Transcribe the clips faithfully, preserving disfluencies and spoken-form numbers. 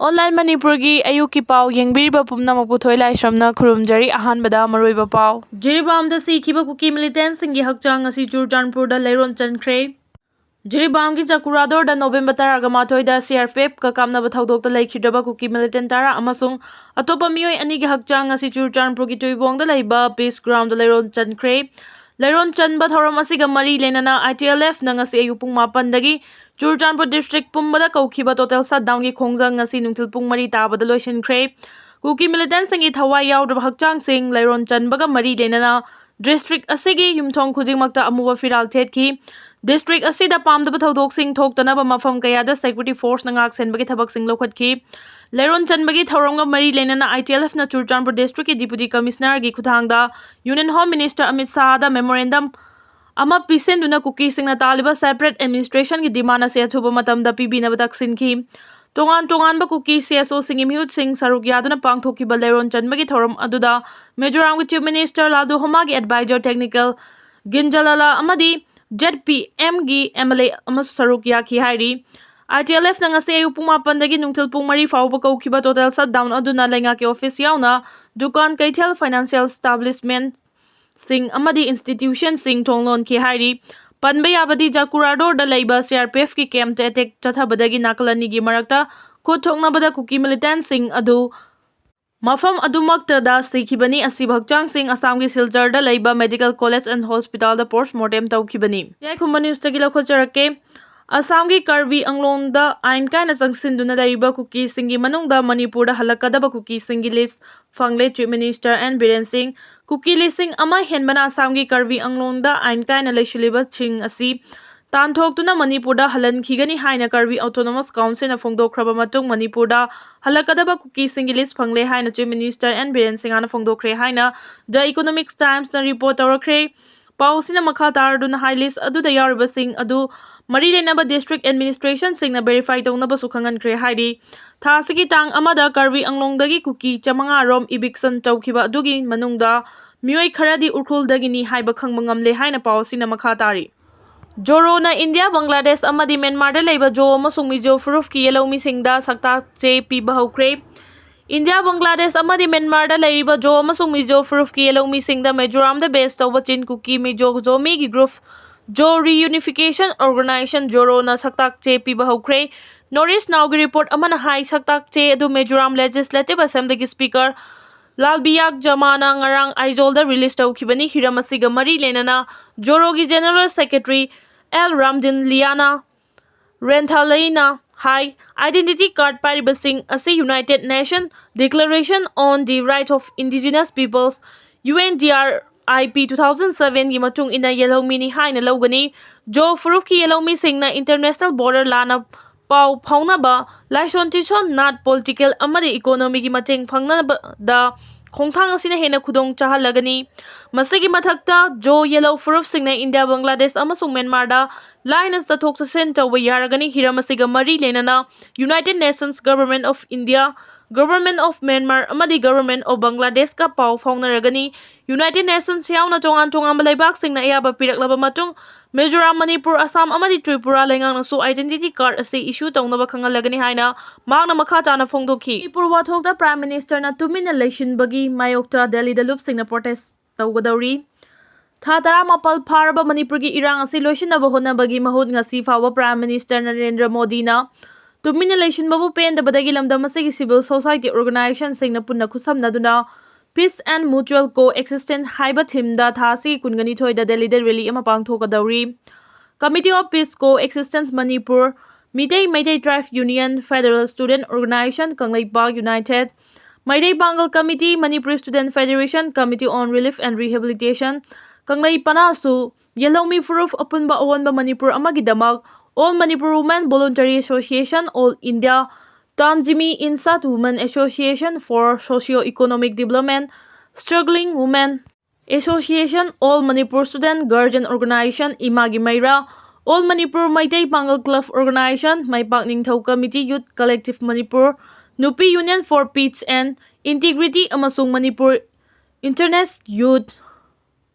Online ꯃꯅꯤꯄꯨꯔꯒꯤ ꯑꯌꯨꯛꯀꯤ ꯄꯥꯎ ꯌꯦꯡꯕꯤꯔꯤꯕ ꯄꯨꯝꯅꯃꯛꯄꯨ ꯊꯣꯏ ꯂꯥꯏꯁ꯭ꯔꯝꯅ ꯈꯨꯔꯨꯝꯖꯔꯤ꯫ ꯑꯍꯥꯟꯕꯗ ꯃꯔꯨꯑꯣꯏꯕ ꯄꯥꯎ꯫ ꯖꯤꯔꯤꯕꯥꯝꯗ ꯁꯤꯈꯤꯕ ꯀꯨꯀꯤ ꯃꯤꯂꯤꯇꯦꯟꯁꯤꯡꯒꯤ ꯍꯛꯆꯥꯡ ꯉꯁꯤ ꯆꯨꯔꯆꯥꯟꯄꯨꯔꯗ ꯂꯩꯔꯣꯟ ꯆꯟꯈ꯭ꯔꯦ꯫ ꯖꯤꯔꯤꯕꯥꯝꯒꯤ ꯆꯀꯨꯔꯥꯗꯣꯔꯗ ꯅꯣꯕꯦꯝꯕꯔ ꯇꯔꯥꯒ ꯃꯥꯊꯣꯏꯗ ꯁꯤ ꯑꯥꯔ ꯄꯤ ꯑꯦꯐꯀ ꯀꯥꯞꯅꯕ ꯊꯧꯗꯣꯛꯇ ꯂꯩꯈꯤꯗ꯭ꯔꯕ ꯀꯨꯀꯤ ꯃꯤꯂꯤꯇꯦꯟ ꯇꯔꯥ ꯑꯃꯁꯨꯡ ꯑꯇꯣꯞꯄ ꯃꯤꯑꯣꯏ ꯑꯅꯤꯒꯤ ꯍꯛꯆꯥꯡ ꯉꯁꯤ ꯆꯨꯔꯆꯥꯟꯄꯨꯔꯒꯤ ꯇꯨꯏꯕꯣꯡꯗ ꯂꯩꯕ ꯄꯤꯁ ꯒ꯭ꯔꯥꯎꯟꯗ ꯂꯩꯔꯣꯟ ꯆꯟꯈ꯭ꯔꯦ꯫ ꯂꯩꯔꯣꯟ ꯆꯟꯕ ꯊꯧꯔꯝ ꯑꯁꯤꯒ ꯃꯔꯤ ꯂꯩꯅꯅ ꯑꯥꯏ ꯇꯤ ꯑꯦꯜ ꯑꯦꯐꯅ ꯉꯁꯤ ꯑꯌꯨꯛ ꯄꯨꯡ ꯃꯥꯄꯟꯗꯒꯤ ꯆꯨꯔꯆꯥꯟꯄꯨꯔ ꯗꯤꯁꯇ꯭ꯔꯤꯛ ꯄꯨꯝꯕꯗ ꯀꯧꯈꯤꯕ ꯇꯣꯇꯦꯜ ꯁꯠꯗꯥꯎꯟꯒꯤ ꯈꯣꯡꯖꯪ ꯉꯁꯤ ꯅꯨꯡꯊꯤꯜ ꯄꯨꯡ ꯃꯔꯤ ꯇꯥꯕꯗ ꯂꯣꯏꯁꯤꯟꯈ꯭ꯔꯦ꯫ ꯀꯨꯀꯤ ꯃꯤꯂꯤꯇꯦꯟꯁꯤꯡꯒꯤ ꯊꯋꯥꯏ ꯌꯥꯎꯗ꯭ꯔꯕ ꯍꯛꯆꯥꯡꯁꯤꯡ ꯂꯩꯔꯣꯟ ꯆꯟꯕꯒ ꯃꯔꯤ ꯂꯩꯅꯅ ꯗꯤꯁꯇ꯭ꯔꯤꯛ ꯑꯁꯤꯒꯤ ꯌꯨꯝꯊꯣꯡ ꯈꯨꯗꯤꯡꯃꯛꯇ ꯑꯃꯨꯕ ꯐꯤꯔꯥꯜ ꯊꯦꯠꯈꯤ꯫ ꯗꯤꯁꯇ꯭ꯔꯤꯛ ꯑꯁꯤꯗ ꯄꯥꯝꯗꯕ ꯊꯧꯗꯣꯛꯁꯤꯡ ꯊꯣꯛꯇꯅꯕ ꯃꯐꯝ ꯀꯌꯥꯗ ꯁꯦꯀ꯭ꯌꯨꯔꯤꯇꯤ ꯐꯣꯔꯁꯅ ꯉꯥꯛ ꯁꯦꯟꯕꯒꯤ ꯊꯕꯛꯁꯤꯡ ꯂꯧꯈꯠꯈꯤ꯫ ꯂꯩꯔꯣꯟ ꯆꯟꯕꯒꯤ ꯊꯧꯔꯝꯒ ꯃꯔꯤ ꯂꯩꯅꯅ I T L F Churachandpur ꯗꯤꯁꯇ꯭ꯔꯤꯛꯀꯤ ꯗꯤꯄꯨꯇꯤ ꯀꯃꯤꯁꯅꯔꯒꯤ ꯈꯨꯠꯊꯥꯡꯗ ꯌꯨꯅꯤꯌꯟ ꯍꯣꯝ ꯃꯤꯅꯤꯁꯇꯔ ꯑꯃꯤꯠ ꯁꯥꯍꯗ ꯃꯦꯃꯣꯔꯦꯟꯗꯝ ꯑꯃ ꯄꯤꯁꯤꯟꯗꯨꯅ ꯀꯨꯀꯤꯁꯤꯡꯅ ꯇꯥꯜꯂꯤꯕ ꯁꯦꯄꯔꯦꯠ ꯑꯦꯗꯃꯤꯅꯤꯁꯇ꯭ꯔꯦꯁꯟꯒꯤ ꯗꯤꯃꯥꯟ ꯑꯁꯤ ꯑꯊꯨꯕ ꯃꯇꯝꯗ ꯄꯤꯕꯤꯅꯕ ꯇꯛꯁꯤꯟꯈꯤ꯫ ꯇꯣꯉꯥꯟ ꯇꯣꯉꯥꯟꯕ ꯀꯨꯀꯤ ꯁꯤ ꯑꯦꯁ ꯑꯣꯁꯤꯡꯒꯤ ꯃꯤꯍꯨꯠꯁꯤꯡ ꯁꯔꯨꯛ ꯌꯥꯗꯨꯅ ꯄꯥꯡꯊꯣꯛꯈꯤꯕ ꯂꯩꯔꯣꯟ ꯆꯟꯕꯒꯤ ꯊꯧꯔꯝ ꯑꯗꯨꯗ ꯃꯤꯖꯣꯔꯥꯝꯒꯤ ꯆꯤꯐ ꯃꯤꯅꯤꯁꯇꯔ ꯂꯥꯜꯗꯨ ꯍꯣꯃꯥꯒꯤ ꯑꯦꯗꯚꯥꯏꯖꯔ ꯇꯦꯛꯅꯤꯀꯦꯜ ꯒꯤꯟꯖꯂꯥꯂꯥ ꯑꯃꯗꯤ ꯖꯦꯠ ꯄꯤ ꯑꯦꯝꯒꯤ ꯑꯦꯝ ꯑꯦꯜ ꯑꯦ ꯑꯃꯁꯨ ꯁꯔꯨꯛ ꯌꯥꯈꯤ ꯍꯥꯏꯔꯤ꯫ ꯑꯥꯏ ꯇꯤ ꯑꯦꯜ ꯑꯦꯐꯅ ꯉꯁꯤ ꯑꯌꯨꯛ ꯄꯨꯡ ꯃꯥꯄꯟꯗꯒꯤ ꯅꯨꯡꯊꯤꯜ ꯄꯨꯡ ꯃꯔꯤ ꯐꯥꯎꯕ ꯀꯧꯈꯤꯕ ꯇꯣꯇꯦꯜ ꯁꯠꯗꯥꯎꯟ ꯑꯗꯨꯅ ꯂꯩꯉꯥꯛꯀꯤ ꯑꯣꯐꯤꯁ ꯌꯥꯎꯅ ꯗꯨꯀꯥꯟ, ꯀꯩꯊꯦꯜ, ꯐꯥꯏꯅꯥꯟꯁꯤꯌꯦꯜ ꯏꯁꯇꯥꯕ꯭ꯂꯤꯁꯃꯦꯟ ꯁꯤꯡ ꯑꯃꯗꯤ ꯏꯟꯁꯇꯤꯇ꯭ꯌꯨꯁꯟꯁꯤꯡ ꯊꯣꯡ ꯂꯣꯟꯈꯤ ꯍꯥꯏꯔꯤ꯫ ꯄꯟꯕ ꯌꯥꯕꯗꯤ, ꯖꯀꯨꯔꯥꯗꯣꯔꯗ ꯂꯩꯕ ꯁꯤ ꯑꯥꯔ ꯄꯤ ꯑꯦꯐꯀꯤ ꯀꯦꯝꯞꯇ ꯑꯦꯇꯦꯛ ꯆꯠꯊꯕꯗꯒꯤ ꯅꯥꯀꯜ ꯑꯅꯤꯒꯤ ꯃꯔꯛꯇ ꯈꯨꯠ ꯊꯣꯛꯅꯕꯗ ꯀꯨꯀꯤ ꯃꯤꯂꯤꯇꯦꯟꯁꯤꯡ ꯑꯗꯨ ꯃꯐꯝ ꯑꯗꯨꯃꯛꯇꯗ ꯁꯤꯈꯤꯕꯅꯤ꯫ ꯑꯁꯤꯕ ꯍꯛꯆꯥꯡꯁꯤꯡ ꯑꯁꯥꯝꯒꯤ ꯁꯤꯜꯆꯔꯗ ꯂꯩꯕ ꯃꯦꯗꯤꯀꯦꯜ ꯀꯣꯂꯦꯖ ꯑꯦꯟ ꯍꯣꯁꯄꯤꯇꯥꯜꯗ ꯄꯣꯁꯠꯃꯣꯔꯇꯦꯝ ꯇꯧꯈꯤꯕꯅꯤ꯫ ꯌꯥꯏꯈꯨꯝꯕ ꯅ꯭ꯌꯨꯁꯇꯒꯤ ꯂꯧꯈꯠꯆꯔꯛꯀꯦ꯫ ꯑꯁꯥꯝꯒꯤ ꯀꯔꯕꯤ ꯑꯪꯂꯣꯡꯗ ꯑꯥꯏꯟ ꯀꯥꯏꯅ ꯆꯪꯁꯤꯟꯗꯨꯅ ꯂꯩꯔꯤꯕ ꯀꯨꯀꯤꯁꯤꯡꯒꯤ ꯃꯅꯨꯡꯗ ꯃꯅꯤꯄꯨꯔꯗ ꯍꯜꯂꯛꯀꯗꯕ ꯀꯨꯀꯤꯁꯤꯡꯒꯤ ꯂꯤꯁ ꯐꯪꯂꯦ꯫ ꯆꯤꯐ ꯃꯤꯅꯤꯁꯇꯔ ꯑꯦꯟ ꯕꯤꯔꯦꯟ ꯁꯤꯡ, ꯀꯨꯀꯤ ꯂꯤꯁꯤꯡ ꯑꯃ ꯍꯦꯟꯕꯅ ꯑꯁꯥꯝꯒꯤ ꯀꯔꯕꯤ ꯑꯪꯂꯣꯡꯗ ꯑꯥꯏꯟ ꯀꯥꯏꯅ ꯂꯩꯁꯤꯜꯂꯤꯕꯁꯤꯡ ꯑꯁꯤ ꯇꯥꯟꯊꯣꯛꯇꯨꯅ ꯃꯅꯤꯄꯨꯔꯗ ꯍꯜꯍꯟꯈꯤꯒꯅꯤ ꯍꯥꯏꯅ ꯀꯔꯕꯤ ꯑꯣꯇꯣꯅꯣꯃꯁ ꯀꯥꯎꯟꯁꯤꯜꯅ ꯐꯣꯡꯗꯣꯛꯈ꯭ꯔꯕ ꯃꯇꯨꯡ, ꯃꯅꯤꯄꯨꯔꯗ ꯍꯜꯂꯛꯀꯗꯕ ꯀꯨꯀꯤꯁꯤꯡꯒꯤ ꯂꯤꯁ ꯐꯪꯂꯦ ꯍꯥꯏꯅ ꯆꯤꯐ ꯃꯤꯅꯤꯁꯇꯔ ꯑꯦꯟ ꯕꯤꯔꯦꯟ ꯁꯤꯡꯍꯅ ꯐꯣꯡꯗꯣꯛꯈ꯭ꯔꯦ ꯍꯥꯏꯅ ꯗ ꯏꯀꯣꯅꯣꯃꯤꯛꯁ ꯇꯥꯏꯝꯁꯅ ꯔꯤꯄꯣꯔꯠ ꯇꯧꯔꯛꯈ꯭ꯔꯦ꯫ ꯄꯥꯎ ꯑꯁꯤꯅ ꯃꯈꯥ ꯇꯥꯔꯗꯨꯅ ꯍꯥꯏ, ꯂꯤꯁ ꯑꯗꯨꯗ ꯌꯥꯎꯔꯤꯕꯁꯤꯡ ꯑꯗꯨ ꯃꯔꯤ ꯂꯩꯅꯕ ꯗꯤꯁꯇ꯭ꯔꯤꯛ ꯑꯦꯗꯃꯤꯅꯤꯁꯇ꯭ꯔꯦꯁꯟꯁꯤꯡꯅ ꯚꯦꯔꯤꯐꯥꯏ ꯇꯧꯅꯕꯁꯨ ꯈꯪꯍꯟꯈ꯭ꯔꯦ ꯍꯥꯏꯔꯤ꯫ ꯊꯥ ꯑꯁꯤꯒꯤ ꯇꯥꯡ ꯑꯃꯗ ꯀꯔꯕꯤ ꯑꯪꯂꯣꯡꯗꯒꯤ ꯀꯨꯀꯤ ꯆꯥꯃꯉꯥ ꯔꯣꯝ ꯏꯚꯤꯛꯁꯟ ꯇꯧꯈꯤꯕ ꯑꯗꯨꯒꯤ ꯃꯅꯨꯡꯗ ꯃꯤꯑꯣꯏ ꯈꯔꯗꯤ ꯎꯈ꯭ꯔꯨꯜꯗꯒꯤꯅꯤ ꯍꯥꯏꯕ ꯈꯪꯕ ꯉꯝꯂꯦ ꯍꯥꯏꯅ ꯄꯥꯎ ꯑꯁꯤꯅ ꯃꯈꯥ ꯇꯥꯔꯤ꯫ ꯖꯣꯔꯣꯅ ꯏꯟꯗꯤꯌꯥ, ꯕꯪꯒ꯭ꯂꯥꯗꯦꯁ ꯑꯃꯗꯤ ꯃ꯭ꯌꯥꯟꯃꯥꯔꯗ ꯂꯩꯕ ꯖꯣ ꯑꯃꯁꯨꯡ ꯃꯤꯖꯣ ꯐꯨꯔꯨꯞꯀꯤ ꯌꯦꯜꯍꯧꯃꯤꯁꯤꯡꯗ ꯁꯛꯇꯥꯛ ꯆꯦ ꯄꯤꯕ ꯍꯧꯈ꯭ꯔꯦ꯫ ꯏꯟꯗꯤꯌꯥ, ꯕꯪꯒ꯭ꯂꯥꯗꯦꯁ ꯑꯃꯗꯤ ꯃ꯭ꯌꯥꯟꯃꯥꯔꯗ ꯂꯩꯔꯤꯕ ꯖꯣ ꯑꯃꯁꯨꯡ ꯃꯤꯖꯣ ꯐꯨꯔꯨꯞꯀꯤ ꯌꯦꯜꯍꯧꯃꯤꯁꯤꯡꯗ ꯃꯤꯖꯣꯔꯥꯝꯗ ꯕꯦꯁ ꯇꯧꯕ ꯆꯤꯟ ꯀꯨꯀꯤ ꯃꯤꯖꯣ ꯖꯣꯃꯤꯒꯤ ꯒ꯭ꯔꯨꯞ ꯖꯣ ꯔꯤꯌꯨꯅꯤꯐꯤꯀꯦꯁꯟ ꯑꯣꯔꯒꯅꯥꯏꯖꯦꯁꯟ, ꯖꯣꯔꯣꯅ ꯁꯛꯇꯥꯛ ꯆꯦ ꯄꯤꯕ ꯍꯧꯈ꯭ꯔꯦ꯫ ꯅꯣꯔꯠ ꯏꯁ ꯅꯥꯎꯒꯤ ꯔꯤꯄꯣꯔꯠ ꯑꯃꯅ ꯍꯥꯏ, ꯁꯛꯇꯥꯛ ꯆꯦ ꯑꯗꯨ ꯃꯤꯖꯣꯔꯥꯝ ꯂꯦꯖꯤꯁꯂꯦꯇꯤꯚ ꯑꯦꯁꯦꯝꯕ꯭ꯂꯤꯒꯤ ꯁ꯭ꯄꯤꯀꯔ ꯂꯥꯜꯕꯤꯌꯥꯛ ꯖꯃꯥꯅ ꯉꯔꯥꯡ ꯑꯥꯏꯖꯣꯜꯗ ꯔꯤꯂꯤꯖ ꯇꯧꯈꯤꯕꯅꯤ꯫ ꯍꯤꯔꯝ ꯑꯁꯤꯒ ꯃꯔꯤ ꯂꯩꯅꯅ ꯖꯣꯔꯣꯒꯤ ꯖꯦꯅꯔꯦꯜ ꯁꯦꯀ꯭ꯔꯦꯇꯔꯤ ꯑꯦꯜ ꯔꯥꯝꯗꯤꯟ ꯂꯤꯌꯥꯅ ꯔꯦꯟꯊꯥꯂꯩꯅ ꯍꯥꯏ, ꯑꯥꯏꯗꯦꯟꯇꯤꯇꯤ ꯀꯥꯔꯗ ꯄꯥꯏꯔꯤꯕꯁꯤꯡ ꯑꯁꯤ United Nation Declaration on the Right of Indigenous Peoples, U N D R I P, two thousand seven ꯒꯤ ꯃꯇꯨꯡ ꯏꯟꯅ ꯌꯦꯜꯍꯧꯃꯤꯅꯤ ꯍꯥꯏꯅ ꯂꯧꯒꯅꯤ꯫ ꯖꯣ ꯐꯨꯔꯨꯞꯀꯤ ꯌꯦꯜꯍꯧꯃꯤꯁꯤꯡꯅ ꯏꯟꯇꯔꯅꯦꯁꯅꯦꯜ ꯕꯣꯔꯗꯔ ꯂꯥꯟꯅ ꯄꯥꯎ ꯐꯥꯎꯅꯕ, ꯂꯥꯏꯁꯣꯟ ꯇꯤꯁꯣꯟ, ꯅꯥꯠ, ꯄꯣꯂꯤꯇꯤꯀꯦꯜ ꯑꯃꯗꯤ ꯏꯀꯣꯅꯣꯃꯤꯒꯤ ꯃꯇꯦꯡ ꯐꯪꯅꯕꯗ ꯈꯣꯡꯊꯥꯡ ꯑꯁꯤꯅ ꯍꯦꯟꯅ ꯈꯨꯗꯣꯡ ꯆꯥꯍꯜꯂꯒꯅꯤ꯫ ꯃꯁꯤꯒꯤ ꯃꯊꯛꯇ, ꯖꯣ ꯌꯦꯜꯍꯧ ꯐꯨꯔꯨꯞꯁꯤꯡꯅ ꯏꯟꯗꯤꯌꯥ, ꯕꯪꯒ꯭ꯂꯥꯗꯦꯁ ꯑꯃꯁꯨꯡ ꯃ꯭ꯌꯥꯟꯃꯥꯔꯗ ꯂꯥꯏꯅ ꯆꯠꯊꯣꯛ ꯆꯠꯁꯤꯟ ꯇꯧꯕ ꯌꯥꯔꯒꯅꯤ꯫ ꯍꯤꯔꯝ ꯑꯁꯤꯒ ꯃꯔꯤ ꯂꯩꯅꯅ United Nations, Government of India, Government of Myanmar ꯑꯃꯗꯤ Government of ꯕꯪꯒ꯭ꯂꯥꯗꯦꯁꯀ ꯄꯥꯎ ꯐꯥꯎꯅꯔꯒꯅꯤ꯫ United Nations ꯌꯥꯎꯅ ꯇꯣꯉꯥꯟ ꯇꯣꯉꯥꯟꯕ ꯂꯩꯕꯥꯛꯁꯤꯡꯅ ꯑꯌꯥꯕ ꯄꯤꯔꯛꯂꯕ ꯃꯇꯨꯡ, ꯃꯤꯖꯣꯔꯥꯝ, ꯃꯅꯤꯄꯨꯔ, ꯑꯁꯥꯝ ꯑꯃꯗꯤ ꯇ꯭ꯔꯤꯄꯨꯔꯥ ꯂꯩꯉꯥꯛꯅꯁꯨ ꯑꯥꯏꯗꯦꯟꯇꯤꯇꯤ ꯀꯥꯔꯗ ꯑꯁꯤ ꯏꯁꯨ ꯇꯧꯅꯕ ꯈꯪꯍꯜꯂꯒꯅꯤ ꯍꯥꯏꯅ ꯃꯍꯥꯛꯅ ꯃꯈꯥ ꯇꯥꯅ ꯐꯣꯡꯗꯣꯛꯈꯤ꯫ ꯃꯅꯤꯄꯨꯔ ꯋꯥꯊꯣꯛꯇ ꯄ꯭ꯔꯥꯏꯝ ꯃꯤꯅꯤꯁꯇꯔꯅ ꯇꯨꯃꯤꯟꯅ ꯂꯩꯁꯤꯟꯕꯒꯤ ꯃꯥꯌꯣꯛꯇ ꯗꯦꯜꯂꯤꯗ ꯂꯨꯞꯁꯤꯡꯅ ꯄ꯭ꯔꯣꯇꯦꯁ ꯇꯧꯒꯗꯧꯔꯤ꯫ ꯊꯥ ꯇꯔꯥꯃꯥꯄꯜ ꯐꯥꯔꯕ ꯃꯅꯤꯄꯨꯔꯒꯤ ꯏꯔꯥꯡ ꯑꯁꯤ ꯂꯣꯏꯁꯤꯟꯅꯕ ꯍꯣꯠꯅꯕꯒꯤ ꯃꯍꯨꯠ ꯉꯁꯤ ꯐꯥꯎꯕ ꯄ꯭ꯔꯥꯏꯝ ꯃꯤꯅꯤꯁꯇꯔ ꯅꯔꯦꯟꯗ꯭ꯔ ꯃꯣꯗꯤꯅ ꯇꯨꯃꯤꯟꯅ ꯂꯩꯁꯤꯟꯕꯕꯨ ꯄꯦꯟꯗꯕꯗꯒꯤ ꯂꯝꯗꯝ ꯑꯁꯤꯒꯤ ꯁꯤꯚꯤꯜ ꯁꯣꯁꯥꯏꯇꯤ ꯑꯣꯔꯒꯅꯥꯏꯖꯦꯁꯟꯁꯤꯡꯅ ꯄꯨꯟꯅ ꯈꯨꯠꯁꯝꯅꯗꯨꯅ Peace and Mutual Coexistence ꯍꯥꯏꯕ ꯊꯤꯝꯗ ꯊꯥ ꯑꯁꯤꯒꯤ ꯀꯨꯟꯒꯅꯤꯊꯣꯏꯗ ꯗꯦꯜꯂꯤꯗ ꯔꯦꯂꯤ ꯑꯃ ꯄꯥꯡꯊꯣꯛꯀꯗꯧꯔꯤ꯫ Committee of Peace Coexistence Manipur, Meitei Meitei Tribe Union, Federal Student Organization, Kangleipak United, Meitei Pangal Committee, Manipur Student Federation, Committee on Relief and Rehabilitation, ꯀꯪꯂꯩ ꯄꯅꯥꯁꯨ, ꯌꯦꯜꯍꯧꯃꯤ ꯐꯨꯔꯨꯞ, ꯑꯄꯨꯟꯕ ꯑꯑꯣꯟꯕ ꯃꯅꯤꯄꯨꯔ ꯑꯃꯒꯤꯗꯃꯛ, All Manipur Women Voluntary Association, All India Tanzimi Insat Women Association for Socio-Economic Development, Struggling Women Association, All Manipur Student Guardian Organization, ꯏꯃꯥꯒꯤ ꯃꯩꯔꯥ, All Manipur Meitei Pangal Club Organization, ꯃꯩꯄꯥꯛ ꯅꯤꯡꯊꯧ Committee, Youth Collective Manipur, Nupi Union for Peace and Integrity ꯑꯃꯁꯨꯡ Manipur Internet Youth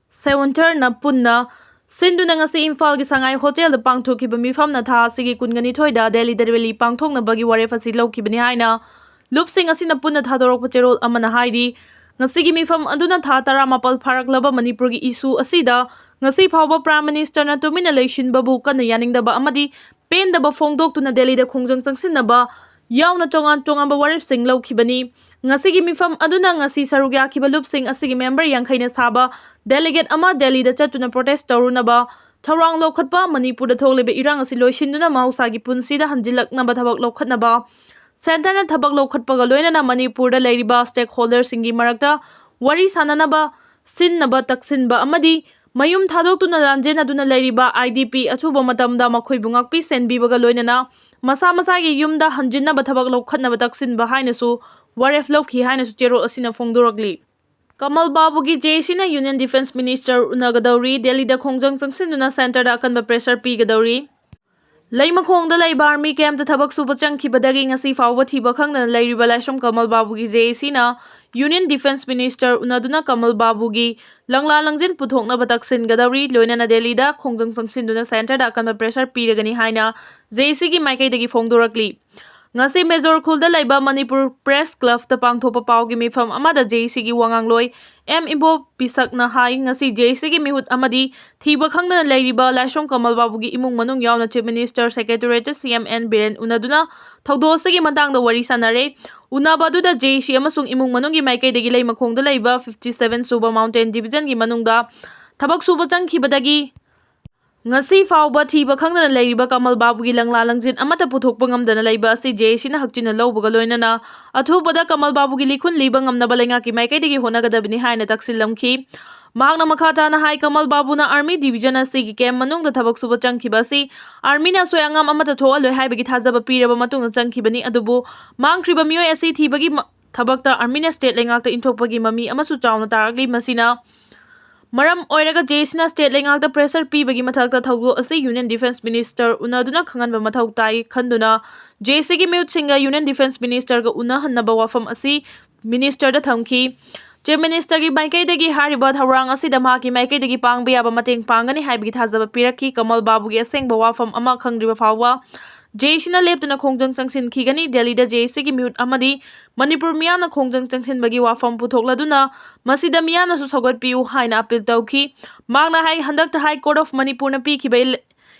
Centre ꯅ ꯄꯨꯟꯅ ꯁꯤꯟꯗꯨꯅ ꯉꯁꯤ ꯏꯝꯐꯥꯜꯒꯤ ꯁꯉꯥꯏ ꯍꯣꯇꯦꯜꯗ ꯄꯥꯡꯊꯣꯛꯈꯤꯕ ꯃꯤꯐꯝꯅ ꯊꯥ ꯑꯁꯤꯒꯤ ꯀꯨꯟꯒ ꯅꯤꯊꯣꯏꯗ ꯗꯦꯜꯂꯤꯗ rally ꯄꯥꯡꯊꯣꯛꯅꯕꯒꯤ ꯋꯥꯔꯦꯞ ꯑꯁꯤ ꯂꯧꯈꯤꯕꯅꯤ ꯍꯥꯏꯅ ꯂꯨꯞꯁꯤꯡ ꯑꯁꯤꯅ ꯄꯨꯟꯅ ꯊꯥꯗꯣꯔꯛꯄ ꯆꯦꯔꯣꯜ ꯑꯃꯅ ꯍꯥꯏꯔꯤ꯫ ꯉꯁꯤꯒꯤ ꯃꯤꯐꯝ ꯑꯗꯨꯅ ꯊꯥ ꯇꯔꯥꯃꯥꯄꯜ ꯐꯥꯔꯛꯂꯕ ꯃꯅꯤꯄꯨꯔꯒꯤ issue ꯑꯁꯤꯗ ꯉꯁꯤ ꯐꯥꯎꯕ Prime Ministerꯅ ꯇꯨꯃꯤꯟꯅ ꯂꯩꯁꯤꯟꯕꯕꯨ ꯀꯟꯅ ꯌꯥꯅꯤꯡꯗꯕ ꯑꯃꯗꯤ ꯄꯦꯟꯗꯕ ꯐꯣꯡꯗꯣꯛꯇꯨꯅ ꯗꯦꯜꯂꯤꯗ ꯈꯣꯡꯖꯪ ꯆꯪꯁꯤꯟꯅꯕ ꯌꯥꯎꯅ ꯇꯣꯉꯥꯟ ꯇꯣꯉꯥꯟꯕ ꯋꯥꯔꯦꯞꯁꯤꯡ ꯂꯧꯈꯤꯕꯅꯤ꯫ ꯉꯁꯤꯒꯤ ꯃꯤꯐꯝ ꯑꯗꯨꯅ ꯉꯁꯤ ꯁꯔꯨꯛ ꯌꯥꯈꯤꯕ ꯂꯨꯞꯁꯤꯡ ꯑꯁꯤꯒꯤ member ꯌꯥꯡꯈꯩꯅ ꯁꯥꯕ delegate ꯑꯃ ꯗꯦꯜꯂꯤꯗ ꯆꯠꯇꯨꯅ protest ꯇꯧꯔꯨꯅꯕ ꯊꯧꯔꯥꯡ ꯂꯧꯈꯠꯄ, ꯃꯅꯤꯄꯨꯔꯗ ꯊꯣꯛꯂꯤꯕ ꯏꯔꯥꯡ ꯑꯁꯤ ꯂꯣꯏꯁꯤꯟꯗꯨꯅ ꯃꯍꯧꯁꯥꯒꯤ ꯄꯨꯟꯁꯤꯗ ꯍꯟꯖꯤꯜꯂꯛꯅꯕ ꯊꯕꯛ ꯂꯧꯈꯠꯅꯕ, centreꯅ ꯊꯕꯛ ꯂꯧꯈꯠꯄꯒ ꯂꯣꯏꯅꯅ ꯃꯅꯤꯄꯨꯔꯗ ꯂꯩꯔꯤꯕ stakeholderꯁꯤꯡꯒꯤ ꯃꯔꯛꯇ ꯋꯥꯔꯤ ꯁꯥꯅꯅꯕ, ꯁꯤꯟꯅꯕ ꯇꯛꯁꯤꯟꯕ ꯑꯃꯗꯤ ꯃꯌꯨꯝ ꯊꯥꯗꯣꯛꯇꯨꯅ ꯂꯥꯟꯖꯦꯟꯅꯗꯨꯅ ꯂꯩꯔꯤꯕ IDP ꯑꯊꯨꯕ ꯃꯇꯝꯗ ꯃꯈꯣꯏꯕꯨ ꯉꯥꯛꯄꯤ ꯁꯦꯟꯕꯤꯕꯒ ꯂꯣꯏꯅꯅ ꯃꯁꯥ ꯃꯁꯥꯒꯤ ꯌꯨꯝꯗ ꯍꯟꯖꯤꯟꯅꯕ ꯊꯕꯛ ꯂꯧꯈꯠꯅꯕ ꯇꯛꯁꯤꯟꯕ ꯍꯥꯏꯅꯁꯨ ꯋꯥꯔꯦꯞ ꯂꯧꯈꯤ ꯍꯥꯏꯅꯁꯨ ꯆꯦꯔꯣꯜ ꯑꯁꯤꯅ ꯐꯣꯡꯗꯣꯔꯛꯂꯤ꯫ ꯀꯃꯜ ꯕꯥꯕꯨꯒꯤ JACꯅ Union Defence Minister ꯎꯅꯒꯗꯧꯔꯤ꯫ ꯗꯦꯜꯂꯤꯗ ꯈꯣꯡꯖꯪ ꯆꯪꯁꯤꯟꯗꯨꯅ centreꯗ ꯑꯀꯟꯕ pressure ꯄꯤꯒꯗꯧꯔꯤ꯫ ꯂꯩꯃꯈꯣꯡꯗ ꯂꯩꯕ army campꯇ ꯊꯕꯛ ꯁꯨꯕ ꯆꯪꯈꯤꯕꯗꯒꯤ ꯉꯁꯤ ꯐꯥꯎꯕ ꯊꯤꯕ ꯈꯪꯗꯅ ꯂꯩꯔꯤꯕ ꯂꯥꯏꯁ꯭ꯔꯝ ꯀꯃꯜ ꯕꯥꯕꯨꯒꯤ JACꯅ Union Defence Minister ꯎꯅꯗꯨꯅ ꯀꯃꯜ ꯕꯥꯕꯨꯒꯤ ꯂꯪꯂꯥ ꯂꯪꯖꯤꯟ ꯄꯨꯊꯣꯛꯅꯕ ꯇꯛꯁꯤꯟꯒꯗꯧꯔꯤ꯫ ꯂꯣꯏꯅꯅ ꯗꯦꯜꯂꯤꯗ ꯈꯣꯡꯖꯪ ꯆꯪꯁꯤꯟꯗꯨꯅ centreꯗ ꯑꯀꯟꯕ pressure ꯄꯤꯔꯒꯅꯤ ꯍꯥꯏꯅ JACꯒꯤ ꯃꯥꯏꯀꯩꯗꯒꯤ ꯐꯣꯡꯗꯣꯔꯛꯂꯤ꯫ ꯉꯁꯤ ꯃꯦꯖꯣꯔ ꯈꯨꯜꯗ ꯂꯩꯕ ꯃꯅꯤꯄꯨꯔ Press Clubꯇ ꯄꯥꯡꯊꯣꯛꯄ ꯄꯥꯎꯒꯤ ꯃꯤꯐꯝ ꯑꯃꯗ JACꯒꯤ ꯋꯥꯉꯥꯡꯂꯣꯏ ꯑꯦꯝ ꯏꯕꯣ ꯄꯤꯁꯛꯅ ꯍꯥꯏ, ꯉꯁꯤ JACꯒꯤ ꯃꯤꯍꯨꯠ ꯑꯃꯗꯤ ꯊꯤꯕ ꯈꯪꯗꯅ ꯂꯩꯔꯤꯕ ꯂꯥꯏꯁ꯭ꯔꯝ ꯀꯃꯜ ꯕꯥꯕꯨꯒꯤ ꯏꯃꯨꯡ ꯃꯅꯨꯡ ꯌꯥꯎꯅ Chief Minister, Secretariatꯇ CM N Biren ꯎꯅꯗꯨꯅ ꯊꯧꯗꯣꯛ ꯑꯁꯤꯒꯤ ꯃꯇꯥꯡꯗ ꯋꯥꯔꯤ ꯁꯥꯟꯅꯔꯦ꯫ ꯎꯅꯕ ꯑꯗꯨꯗ JAC ꯑꯃꯁꯨꯡ ꯏꯃꯨꯡ ꯃꯅꯨꯡꯒꯤ ꯃꯥꯏꯀꯩꯗꯒꯤ ꯂꯩꯃꯈꯣꯡꯗ ꯂꯩꯕ fifty seven ꯁꯨꯕ Mountain Divisionꯒꯤ ꯃꯅꯨꯡꯗ ꯊꯕꯛ ꯁꯨꯕ ꯆꯪꯈꯤꯕꯗꯒꯤ ꯉꯁꯤ ꯐꯥꯎꯕ ꯊꯤꯕ ꯈꯪꯗꯅ ꯂꯩꯔꯤꯕ ꯀꯃꯜ ꯕꯥꯕꯨꯒꯤ ꯂꯪꯂꯥ ꯂꯪꯖꯤꯟ ꯑꯃꯠꯇ ꯄꯨꯊꯣꯛꯄ ꯉꯝꯗꯅ ꯂꯩꯕ ꯑꯁꯤ JACꯅ ꯍꯛꯆꯤꯟꯅ ꯂꯧꯕꯒ ꯂꯣꯏꯅꯅ ꯑꯊꯨꯕꯗ ꯀꯃꯜ ꯕꯥꯕꯨꯒꯤ ꯂꯤꯈꯨꯟ ꯂꯤꯕ ꯉꯝꯅꯕ ꯂꯩꯉꯥꯛꯀꯤ ꯃꯥꯏꯀꯩꯗꯒꯤ ꯍꯣꯠꯅꯒꯗꯕꯅꯤ ꯍꯥꯏꯅ ꯇꯛꯁꯤꯜꯂꯝꯈꯤ꯫ ꯃꯍꯥꯛꯅ ꯃꯈꯥ ꯇꯥꯅ ꯍꯥꯏ, ꯀꯃꯜ ꯕꯥꯕꯨꯅ Army Division ꯑꯁꯤꯒꯤ camp ꯃꯅꯨꯡꯗ ꯊꯕꯛ ꯁꯨꯕ ꯆꯪꯈꯤꯕ ꯑꯁꯤ Armyꯅ ꯑꯁꯣꯏ ꯑꯉꯥꯝ ꯑꯃꯠꯇ ꯊꯣꯛꯍꯜꯂꯣꯏ ꯍꯥꯏꯕꯒꯤ ꯊꯥꯖꯕ ꯄꯤꯔꯕ ꯃꯇꯨꯡꯗ ꯆꯪꯈꯤꯕꯅꯤ, ꯑꯗꯨꯕꯨ ꯃꯥꯡꯈ꯭ꯔꯤꯕ ꯃꯤꯑꯣꯏ ꯑꯁꯤ ꯊꯤꯕꯒꯤ ꯃ-, ꯊꯕꯛꯇ Armyꯅ state ꯂꯩꯉꯥꯛꯇ ꯏꯟꯊꯣꯛꯄꯒꯤ ꯃꯃꯤ ꯑꯃꯁꯨ ꯆꯥꯎꯅ ꯇꯥꯔꯛꯂꯤ꯫ ꯃꯁꯤꯅ ꯃꯔꯝ ꯑꯣꯏꯔꯒ JACꯅ state ꯂꯩꯉꯥꯛꯇ pressure ꯄꯤꯕꯒꯤ ꯃꯊꯛꯇ ꯊꯧꯗꯣꯛ ꯑꯁꯤ Union Defence Minister ꯎꯅꯗꯨꯅ ꯈꯪꯍꯟꯕ ꯃꯊꯧ ꯇꯥꯏ ꯈꯟꯗꯨꯅ JACꯒꯤ ꯃꯤꯍꯨꯠꯁꯤꯡꯒ Union Defence Ministerꯒ ꯎꯅꯍꯟꯅꯕ ꯋꯥꯐꯝ ꯑꯁꯤ Ministerꯗ ꯊꯝꯈꯤ꯫ Chief Ministerꯒꯤ ꯃꯥꯏꯀꯩꯗꯒꯤ ꯍꯥꯏꯔꯤꯕ ꯊꯧꯔꯥꯡ ꯑꯁꯤꯗ ꯃꯍꯥꯛꯀꯤ ꯃꯥꯏꯀꯩꯗꯒꯤ ꯄꯥꯡꯕ ꯌꯥꯕ ꯃꯇꯦꯡ ꯄꯥꯡꯒꯅꯤ ꯍꯥꯏꯕꯒꯤ ꯊꯥꯖꯕ ꯄꯤꯔꯛꯈꯤ꯫ ꯀꯃꯜ ꯕꯥꯕꯨꯒꯤ ꯑꯁꯦꯡꯕ ꯋꯥꯐꯝ ꯑꯃ ꯈꯪꯗ꯭ꯔꯤꯕ ꯐꯥꯎꯕ JACꯅ ꯂꯦꯞꯇꯅ ꯈꯣꯡꯖꯪ ꯆꯪꯁꯤꯟꯈꯤꯒꯅꯤ꯫ ꯗꯦꯜꯂꯤꯗ JACꯒꯤ ꯃꯤꯍꯨꯠ ꯑꯃꯗꯤ ꯃꯅꯤꯄꯨꯔ ꯃꯤꯌꯥꯝꯅ ꯈꯣꯡꯖꯪ ꯆꯪꯁꯤꯟꯕꯒꯤ ꯋꯥꯐꯝ ꯄꯨꯊꯣꯛꯂꯗꯨꯅ ꯃꯁꯤꯗ ꯃꯤꯌꯥꯝꯅꯁꯨ ꯁꯧꯒꯠꯄꯤꯌꯨ ꯍꯥꯏꯅ appeal ꯇꯧꯈꯤ꯫ ꯃꯍꯥꯛꯅ ꯍꯥꯏ, ꯍꯟꯗꯛꯇ High Court of ꯃꯅꯤꯄꯨꯔꯅ ꯄꯤꯈꯤꯕ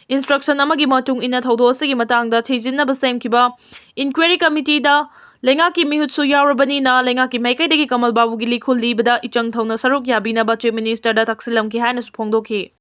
instruction ꯑꯃꯒꯤ ꯃꯇꯨꯡ ꯏꯟꯅ ꯊꯧꯗꯣꯛ ꯑꯁꯤꯒꯤ ꯃꯇꯥꯡꯗ ꯊꯤꯖꯤꯟꯅꯕ ꯁꯦꯝꯈꯤꯕ inquiry committeeꯗ ꯂꯩꯉꯥꯛꯀꯤ ꯃꯤꯍꯨꯠꯁꯨ ꯌꯥꯎꯔꯕꯅꯤꯅ, ꯂꯩꯉꯥꯛꯀꯤ ꯃꯥꯏꯀꯩꯗꯒꯤ ꯀꯃꯜ ꯕꯥꯕꯨꯒꯤ ꯂꯤꯈꯨꯜ ꯂꯤꯕꯗ ꯏꯆꯪ ꯊꯧꯅ ꯁꯔꯨꯛ ꯌꯥꯕꯤꯅꯕ Chief Ministerꯗ ꯇꯛꯁꯤꯜꯂꯝꯈꯤ ꯍꯥꯏꯅꯁꯨ ꯐꯣꯡꯗꯣꯛꯈꯤ꯫